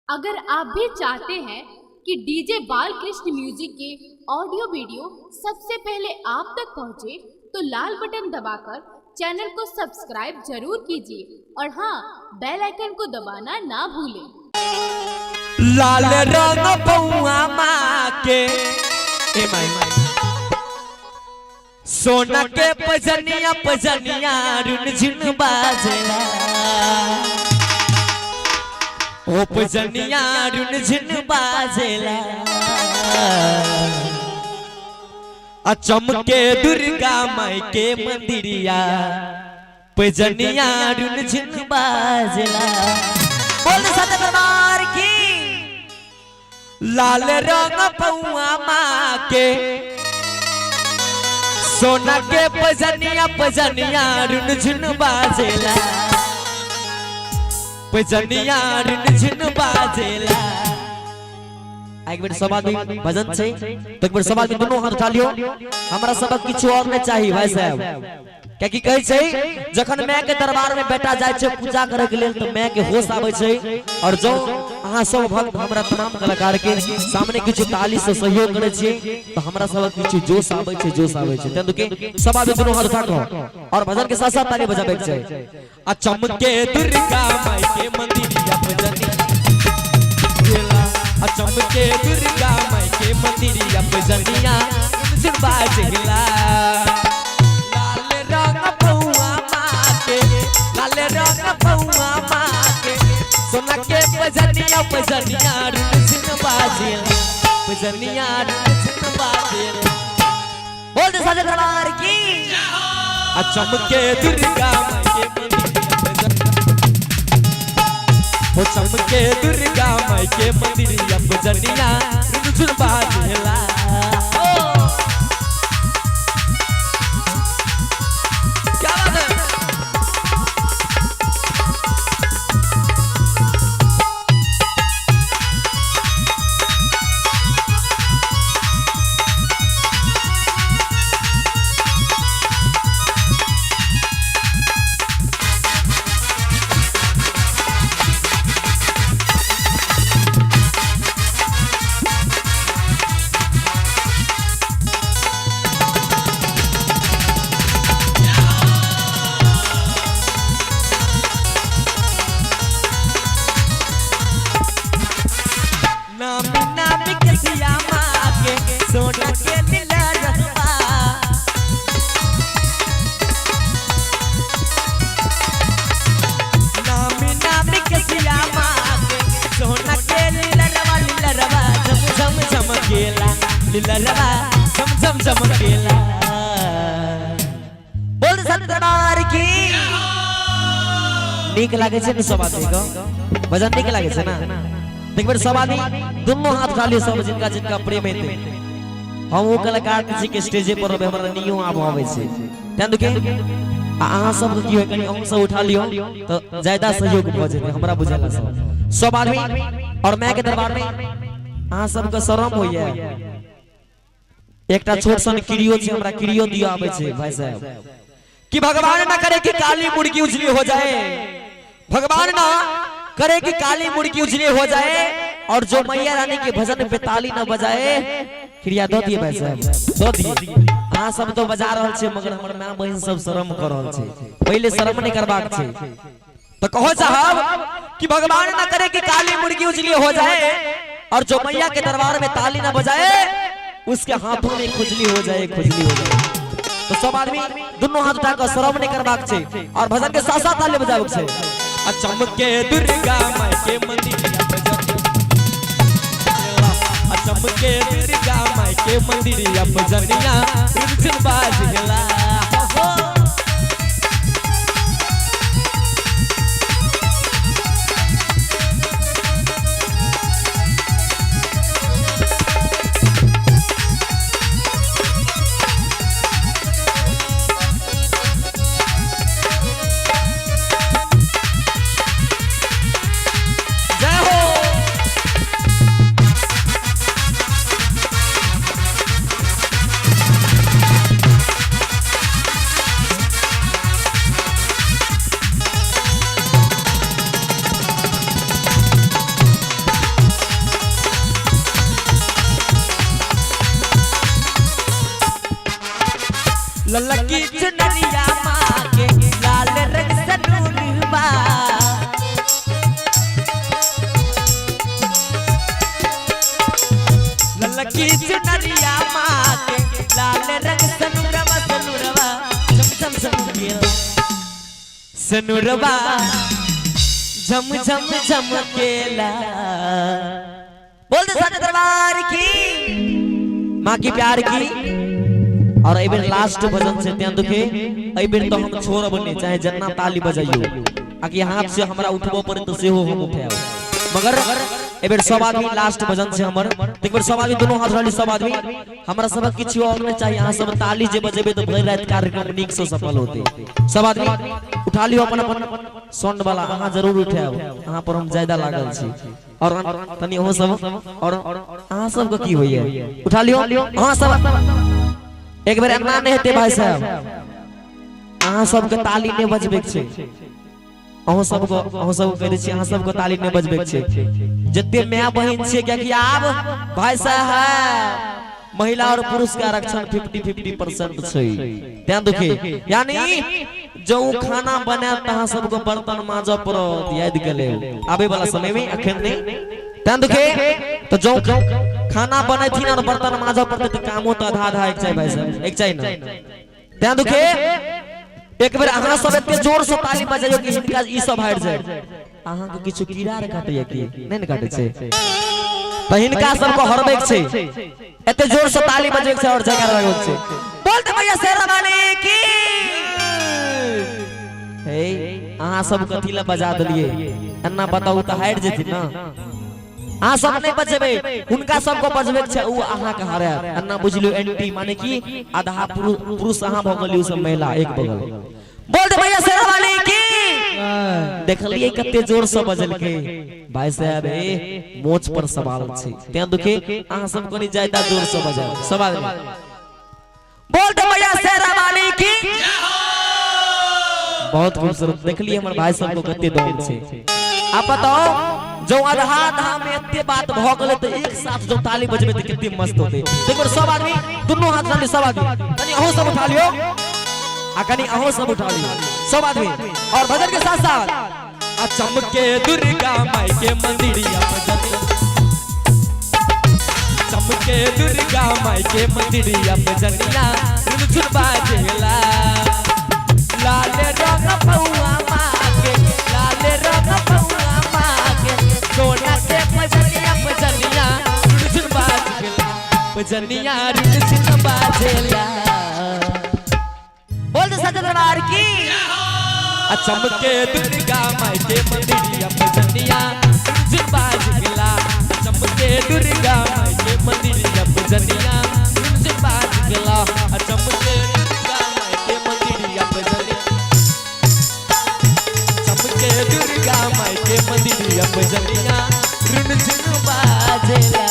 अगर आप भी चाहते हैं कि डीजे बालकृष्ण म्यूजिक के ऑडियो वीडियो सबसे पहले आप तक पहुंचे, तो लाल बटन दबाकर चैनल को सब्सक्राइब जरूर कीजिए और हाँ, बेल आइकन को दबाना ना भूलें। लाल रंग पौआ माँ के ए माई सोना के पजनिया पजनिया रुन झुन बाजला ओ पजनिया रुन झुन बाजला आ चमके दुर्गा माई के मंदिरिया पजनिया रुन झुन बाजला। बोल सत दरबार की। लाल रंग पौआ माँ के सोना के पजनिया पजनिया रुन झुन बाजेला पजनिया रुन झुन बाजेला। एक बेर सब आदमी भजन छै तो एक बेर सब आदमी दुनू हाथ उठा लियो। हमरा सबक किछु और नहीं चाहिए भाई साहब, कियाकि कहै छै जखन माय के दरबार में बेटा जाय छै पूजा करे के लेल तो माय के होश आबै छै। और जो अहाँ सब भक्त हमरा तमाम कलाकार के सामने किछु ताली से सहयोग करे छियै तो हमरा सबक किछु जोश आबै छै, जोश आबै छै। तें दुके सब आदमी दुनू हाथ उठा कऽ और भजन के साथ साथ ताली बजाबै के छै। आ चमके दुर्गा माई के मंदिरिया भजनिया, आ चमके दुर्गा माई के मंदिरिया भजनिया बाजला। लाल रंग पौआ माँ के, लाल रंग पौआ माँ के सोना के पजनिया पजनिया रुन बाजेला पजनिया रुन बाजेला। बोल दे साजे दरबार की। आ चमके दुर्गा माई के मंदिरिया, हो चमके दुर्गा माई के मंदिरिया पजनिया रुन बाजेला। क्या बात है। नामी नामी के सिया माँ के सोना के लीला रंगवा, नामी नामी के सिया माँ के सोना के लीला रवा लीला रवा झम झम झमकेला लीला रवा झम झम झमकेला। बोल सत दरबार की। नीक लागे छै ने सब आदमी के भजन? नीक लागे छै ना? एक बेर सब आदमी दुनू हाथ उठा लियो सब जिनका जिनका प्रेम हेतै। हम ओ कलाकार छी के स्टेजे पर रहबै, हमरा नियो आब आबै छै। तें दुके आ अहाँ सब के की होय कनी अहूँ सब उठा लियो तो ज्यादा सहयोग भऽ जेतै हमरा बुझेला। सब सब आदमी और माय के दरबार में अहाँ सबके शरम होइया। एकटा छोट सन क्रियो छै, हमरा क्रियो दियो आबै छै भाई साहब कि भगवान ना करे कि काली मुर्गी उजली हो जाए, भगवान ना करे कि काली मुर्गी उजली हो जाए और जो मैया रानी के भजन पे ताली न बजाए। क्रिया दो दिए भाई साहब, दो दिए। अहाँ सब तो बजा रहल छै मगर हमर माय बहिन सब शरम कर रहल छै। पहिले शरम नहीं करबाक छै। तो कहो साहब कि भगवान ना करे कि काली मुर्गी उजली हो जाए और जो मैया के दरबार में ताली न बजाए उसके हाथों में खुजली हो जाए, खुजली हो जाए। तो सब आदमी दुनू हाथ उठा कर शरम नहीं करबाक छै और भजन के साथ साथ ताली बजाबक छै। आ चमके दुर्गा माई के मंदिरिया, आ चमके दुर्गा माई के मंदिरिया भजनिया रुन बाजला। जय हो। ललकी चुनरिया माँ के लाल रंग सनूरवा। ललकी चुनरिया माँ के लाल रंग सनूरवा सनूरवा झम झम झमकेला सनूरवा झम झम झमकेला। बोल दे सारे दरबार की माँ की प्यार की। और एहि बेर लास्ट भजन से ध्यान दुखे, एहि बेर तो हम छोड़ब नहीं, चाहे जितना ताली बजाइयो आकि हाथ से हमरा उठबो पड़े तो सेहो हम उठायब, मगर एहि बेर सब आदमी लास्ट भजन से हमर। एक बेर सब आदमी दोनों हाथ उठा, सब आदमी हमरा सबक किछु और नहीं चाहिए, अहाँ सब ताली जे बजेबे तो भरि राति कार्यक्रम नीक से सफल होते। सब आदमी उठा लियो अपन अपन साउंड वाला, अहाँ जरूर उठायब, अहाँ पर हम ज्यादा लागल छी। और तनी अहाँ सब और अहाँ सबके की होइए उठा लियो अहाँ सब। एक बेर एना नहीं हेतै भाई साहब, अहाँ सबके ताली नहीं बजबे के छै, अहाँ सबके अहाँ सबके कह दै छी अहाँ सबके ताली नहीं बजबे के छै। जते my बहिन छियै, कियाकि आब भाई साहब महिला और पुरुष के आरक्षण 50-50% छै, ध्यान दुखी। यानी जो खाना बनायब त अहाँ सबके बर्तन माजऽ पड़त, याद के लेब आबे वाला समय में, अखन नहीं, ध्यान दुखी। तो जो खाना बनेथिन और बर्तन माजऽ पड़तै त कामो तो आधा आधा एक चाही भाई साहब, एक चाही ना, ध्यान दुखी। एक बेर अहाँ सब एते जोर से ताली बजाइयो कि हिनका ई सब हारि जाय। अहाँ के किछु कीड़ा रे काटैया की नहीं ने काटै छै, त हिनका सबके हरबै के छै, एते जोर से ताली बजबै के छै और जयकार लगबै के छै। बोल दे भैया शेरवानी की। हे अहाँ सब कथी ला बजा देलियै एना बताउ त हारि जेथिन ना। अहाँ सब नहीं बजेबै, हुनका सबके बजबै के छै, उ अहाँ के हारायत। एना बुझलियौ एंटी, माने कि आधा पुरुष अहाँ भऽ गेलियौ, सब महिला एक बगल। बोल दे भैया शेरवानी की। देखलियै कते जोर से बजलकै भाई साहब, ए मोच पर सवाल छै, तें दुखे अहाँ सब कनी ज्यादा जोर से बजाउ सब आदमी। बोल दे भैया शेरवानी की। बहुत खूबसूरत देखलियै हमर भाई सबको कते दम छै। आप बताओ जो आधा आधा में एते बात भ गेलै त एक साथ जो ताली बजबै त कते मस्त होतै। देखो सब आदमी दुनू हाथ उठा लियो, सब आदमी कनी अहूँ सब उठा लियो आ कनी अहूँ सब उठा लियो सब आदमी। और भजन के साथ साथ आ चमके दुर्गा माई के मंदिरिया भजन, चमके दुर्गा माई के मंदिरिया भजनिया रुनझुन बाजेला। लाल रंग पौआ माँ के, लाल रंग पौआ माँ के, सोना के भजनिया भजनिया रुनझुन बाजेला, भजनिया रुनझुन बाजेला। बोल दे सच्चे दरबार की। आ चमके दुर्गा माई के मंदिरिया भजनिया रुनझुन बाजेला, चमके दुर्गा माई के मंदिरिया भजनिया रुनझुन बाजेला। आ चमके दुर्गा माई के मंदिरिया भजनिया, चमके दुर्गा माई के मंदिरिया भजनिया रुनझुन बाजेला।